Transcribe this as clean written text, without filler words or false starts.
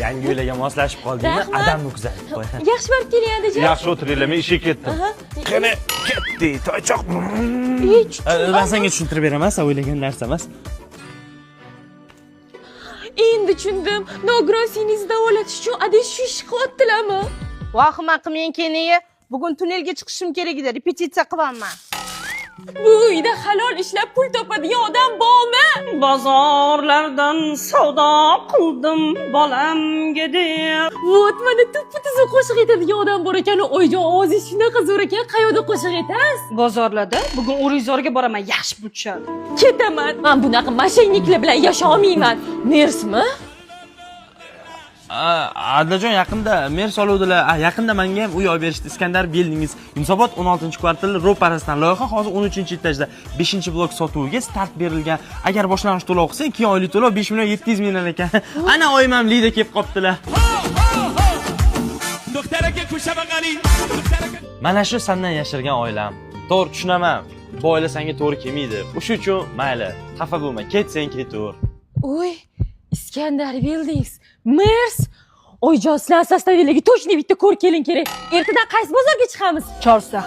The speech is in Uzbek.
Yangi uylarga moslashib qoldingmi? Rahmat. Adamni kuzatib qo'y. Yaxshi borib keling, adajon. Yaxshi o'tiringlar, men ishga ketdim. Qani, ketdi toychoq. Ey. Man senga tushuntirib beraman, san o'ylagan narsa emas. Endi tushundim. Nogiron singlingizni davolatish uchun adasi shu ishni qilyaptilarmi? Vahima qilmang, keniyi. Bugun tunnelga chiqishim kerak edi, repetitsiya qilyapman. Bu uyda halol ishlab pul topadigan odam bormi? Bozorlardan savdo qildim bolamga deb. Вот, mana tuppa tuzuk qo'shiq aytadigan odam bor ekan. Oyijon, ovozingiz shunaqa zo'r ekan, qayoqda qo'shiq aytasiz? Bozorlarda. Bugun O'rikzorga boraman, yaxshi pul tushadi. Ketaman. Man bunaqa мошенник lar bilan yasholmayman. Mersmi? Adlajon, yaqinda mers oluvdilar. Yaqinda menga ham uy olib berishdi. Iskandar Buildings, Yunusobod 16-kvartal ro'parasidan. Loyiha hozir 13-etajda, 5-blok sotuviga start berilgan. Agar boshlang'ich to'lov qilsang, keyin oylik to'lov 5 million 700 mingdan ekan. Ana oyim ham Lida kelib qolibdilar. دخترک کوچه بغلی دخترک Mana shu sandan yashirgan oilam. To'g'ri, tushunaman. Bu oila senga to'g'ri kelmaydi. O'sha uchun mayli, xafa bo'lma. Ketsang ketaver. Uy, Iskandar Buildings, mers. Oyijon, sizlar составиlarga точно bitta ko'r kelin kerak. Ertadan qaysi bozorga chiqamiz? Chorsu.